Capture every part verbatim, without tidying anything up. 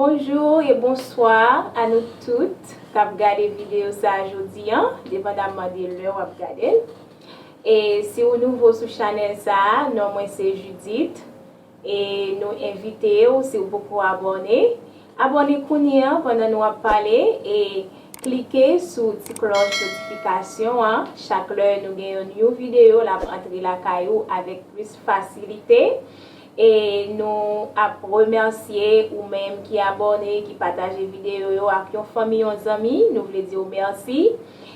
Bonjou e bonswa a nou tout k ap gade videyo sa a jodi a, depandamman de lè w ap gade l. E si w nouvo sou chanèl sa a, non mwen se Judith. E nou envite w, si w poko abòne, abòne kounye a pandan nou ap pale e klike sou ti klòch notifikasyon an. Chak lè nou gen yon new videyo, l ap antre lakay ou avèk plis fasilite. E nou ap remèsye ou menm ki abòne, ki pataje videyo yo ak yon fanmi, yon zanmi. Nou vle di w mèsi.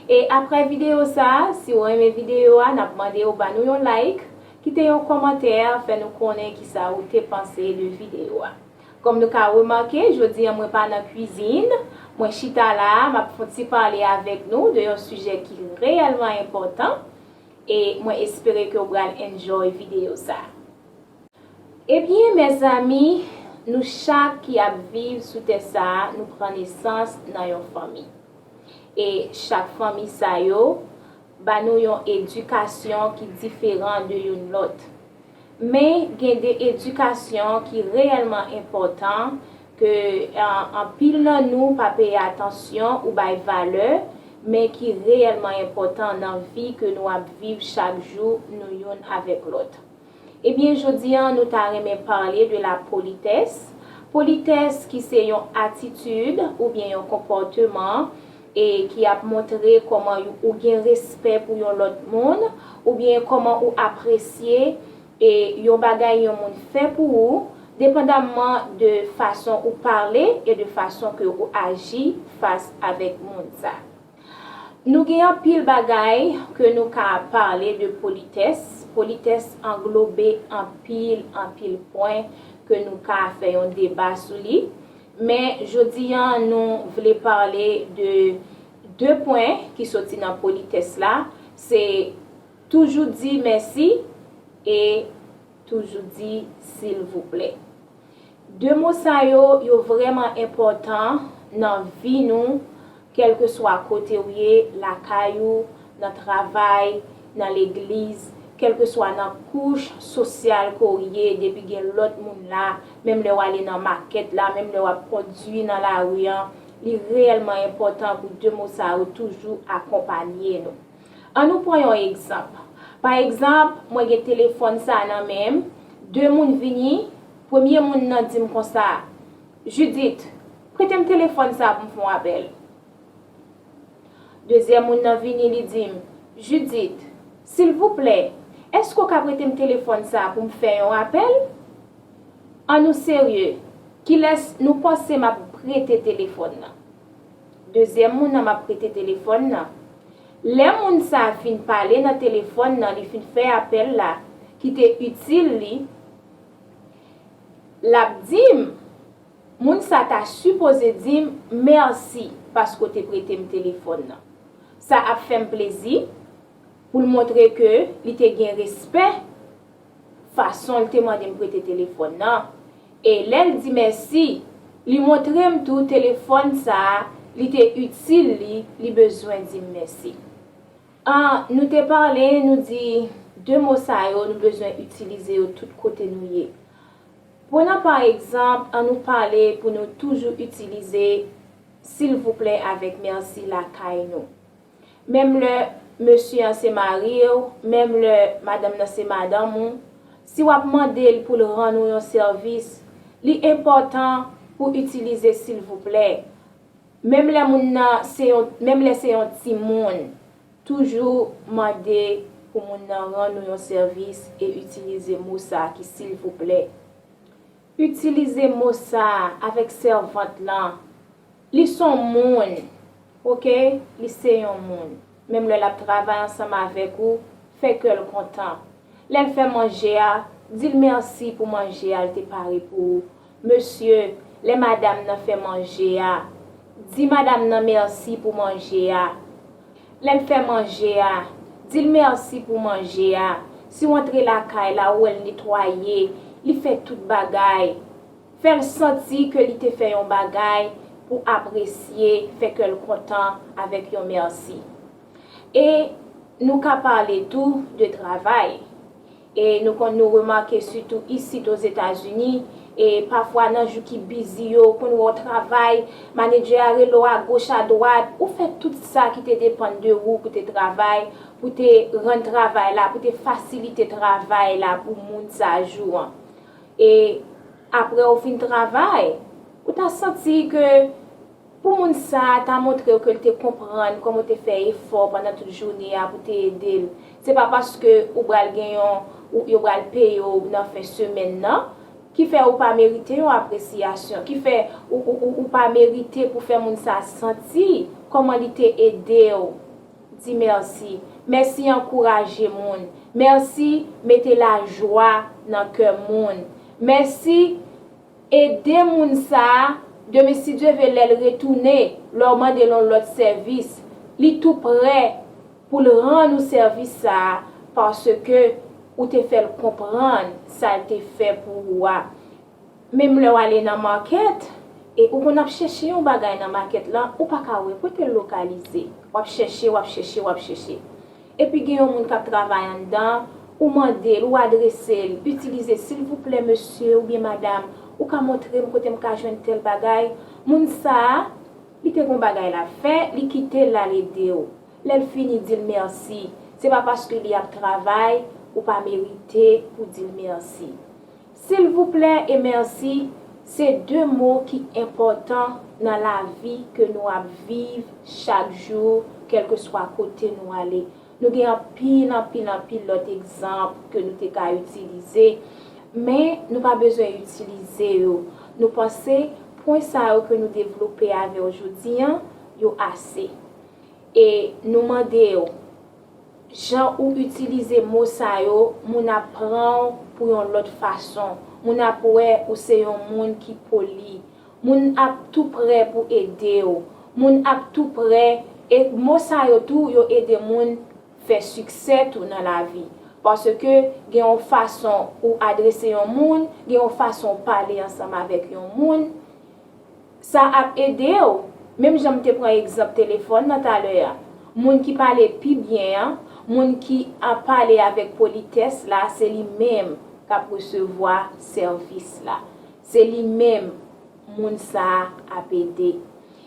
E apre videyo sa a, si w renmen videyo a, n ap mande w ba nou yon like, kite yon kòmantè, fè nou konnen kisa ou te panse de videyo a. Kòm nou ka remake, jodi a mwen pa nan kwizin, mwen chita la a, m ap fè yon ti pale avèk nou de yon sijè ki reyèlman enpòtan, e mwen espere ke w pral enjoy videyo sa a. Ebyen, mezanmi, nou chak ki ap viv sou tè sa a, nou pran nesans nan yon fanmi. E chak fanmi sa yo ba nou yon edikasyon ki diferan de youn lòt. Men gen de edikasyon ki reyèlman enpòtan ke, an, anpil nan nou pa peye atansyon ou bay valè, men ki reyèlman enpòtan nan vi ke nou ap viv chak jou nou youn avèk lòt. Ebyen, jodi a, nou ta renmen pale de la politès. Politès ki se yon atitid oubyen yon konpòteman e ki ap montre kòman ou gen respè pou yon lòt moun, oubyen kòman ou apresye e yon bagay yon moun fè pou ou, depandamman de fason ou pale e de fason ke ou aji fas avèk moun sa. Nou gen anpil bagay ke nou ka pale de politès. Politès anglobe anpil, anpil pwen ke nou ka fè yon deba sou li. Men jodi a, nou vle pale de de pwen ki soti nan politès la. Se toujou di mèsi e toujou di silvouplè. De mo sa yo, yo vrèman enpòtan nan vi nou, kèlkeswa kote w ye, lakay ou, nan travay, nan legliz, kèlkeswa nan kouch sosyal ke w ye, depi gen lòt moun la, menm lè w ale nan makèt la, menm lè w ap kondui nan lari an, li reyèlman enpòtan pou de mo sa yo toujou akonpanye nou. An nou pran yon egzanp. Pa egzanp, mwen gen telefòn sa nan men m, de moun vini, premye moun nan di m konsa, Judith, prete m telefòn sa pou m fè yon apèl. Dezyèm moun nan vini, li di m, Judith, silvouplè, èske w ka prete m telefòn sa pou m fè yon apèl? An nou serye, kilès nou panse m ap prete telefòn nan? Dezyèm moun nan m ap prete telefòn nan. Lè moun sa a fin pale nan telefòn nan, li fin fè apèl la, ki te itil li, l ap di m, moun sa ta sipoze di m mèsi paske w te prete m telefòn nan. Sa ap fè m plezi pou l montre ke li te gen respè fason l te mande m prete telefòn nan. E lè l di mèsi, li montre m tou telefòn sa a, li te itil li, li bezwen di m mèsi. An, nou te pale, nou di de mo sa yo, nou bezwen itilize yo tout kote nou ye. Pran pa egzanp, an nou pale pou nou toujou itilize silvouplè avèk mèsi lakay nou. Menm lè mesye an se mari w, menm lè madanm nan se madanm ou, si w ap mande l pou l rann ou yon sèvis, li enpòtan pou w itilize silvouplè. Menm lè moun nan se yon, menm lè se yon timoun, toujou mande pou moun nan rann ou yon sèvis e itilize mo sa a ki silvouplè. Itilize mo sa a avèk sèvant lan. Li se yon moun, oke? Li se yon moun. Menm lè l ap travay ansanm avèk ou, fè kè l kontan. Lè l fè manje a, di l mèsi pou manje a l te pare pou ou. Mesye, lè madanm nan fè manje a, di madanm nan mèsi pou manje a. Lè l fè manje a, di l mèsi pou manje a. Si w antre lakay la, ou wè l netwaye, li fè tout bagay. Fè l santi ke li te fè yon bagay pou apresye, fè kè l kontan avèk yon mèsi. E nou ka pale tou de travay. E nou konn nou remake sitou isit Ozetazini, E pafwa nan jou ki bizi yo, ou konn wè w travay, manedjè a rele w agoch adwat, ou fè tout sa ki te depann de ou pou te travay, pou te rann travay la, pou te fasilite travay la pou moun sa jou an. E apre w fin travay, ou ta santi ke pou moun sa a ta montre w ke l te konprann kòman w te fè efò pandan tout jounen an pou te ede l. Se pa paske ou pral gen yon, ou, yo pral peye w nan fen semèn nan, ki fè ou pa merite yon apresyasyon, ki fè ou, ou, ou, ou pa merite pou fè moun sa a santi kòman li te ede w. Di mèsi. Mèsi ankouraje moun. Mèsi mete lajwa nan kè moun. Mèsi ede moun sa a. Demen, si Dye vle, lè l retounen, lè w mande l yon lòt sèvis, li tou prè pou l rann ou sèvis sa a, paske ou te fè l konprann sa l te fè pou ou a. Menm lè w ale nan makèt, e ou konn ap chèche yon bagay nan makèt lan, ou pa ka wè kote l lokalize. W ap chèche, w ap chèche, w ap chèche. Epi gen yon moun k ap travay anndan, ou mande l, ou adrese l, itilize silvouplè mesye oubyen madam, ou ka montre m kote m ka jwenn tèl bagay? Moun sa a, li te gon bagay l ap fè, li kite l al ede w. Lè l fini, di l mèsi. Se pa paske li ap travay, ou pa merite pou di l mèsi. Silvouplè e mèsi se de mo ki enpòtan nan lavi ke nou ap viv chak jou, kèlkeswa kote nou ale. Nou gen anpil, anpil, anpil lòt egzanp ke nou te ka itilize, men nou pa bezwen itilize yo. Nou panse pwen sa yo ke nou devlope avè w jodi an, yo ase. E nou mande w, jan ou itilize mo sa yo, moun ap pran w pou yon lòt fason. Moun ap wè ou se yon moun ki poli. Moun ap tou prè pou ede w. Moun ap tou prè, e mo sa yo tou, yo ede moun fè siksè tou nan lavi. Paske gen yon fason ou adrese yon moun, gen yon fason ou pale ansanm avèk yon moun. Sa ap ede w. Menm jan m te pran egzanp telefòn nan talè a, moun ki pale pi byen an, moun ki ap pale avèk politès la, se li menm k ap resevwa sèvis la. Se li menm moun sa a ap ede.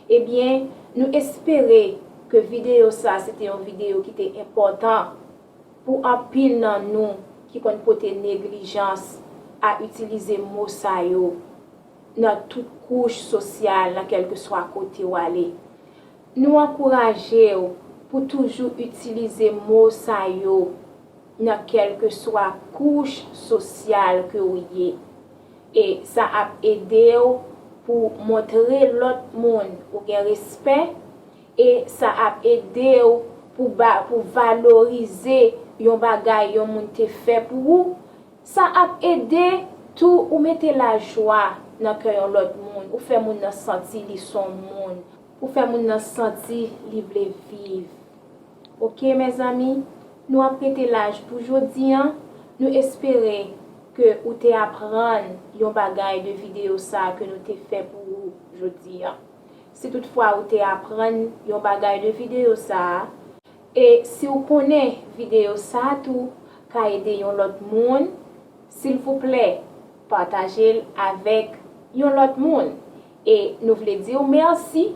Ebyen, nou espere ke videyo sa a se te yon videyo ki te enpòtan pou anpil nan nou ki konn pote neglijans a itilize mo sa yo nan tout kouch sosyal, nan kèlkeswa kote w ale. Nou ankouraje w pou toujou itilize mo sa yo nan kèlkeswa kouch sosyal ke w ye. E sa ap ede w pou montre lòt moun ou gen respè, e sa ap ede w pou ba, pou valorize yon bagay yon moun te fè pou ou. Sa ap ede tou ou mete lajwa nan kè yon lòt moun, ou fè moun nan santi li s on moun, ou fè moun nan santi li vle viv. Oke, mezanmi, nou ap rete laj pou jodi an. Nou espere ke ou te aprann yon bagay de videyo sa a ke nou te fè pou ou jodi an. Si toutfwa ou te aprann yon bagay de videyo sa a, e si w konnen videyo sa a tou ka ede yon lòt moun, silvouplè, pataje l avèk yon lòt moun. E nou vle di w mèsi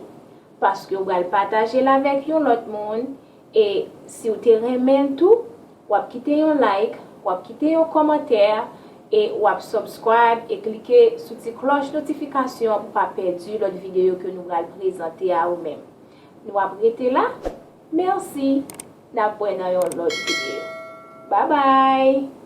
paske w pral pataje l avèk yon lòt moun. E si w te renmen l tou, w ap kite yon like, w ap kite yon kòmantè, e w ap subscribe e klike sou ti klòch notifikasyon pou pa pèdi lòt videyo ke nou pral prezante a ou menm. Nou ap rete la. Mèsi. N ap wè nan yon lòt videyo. Babay!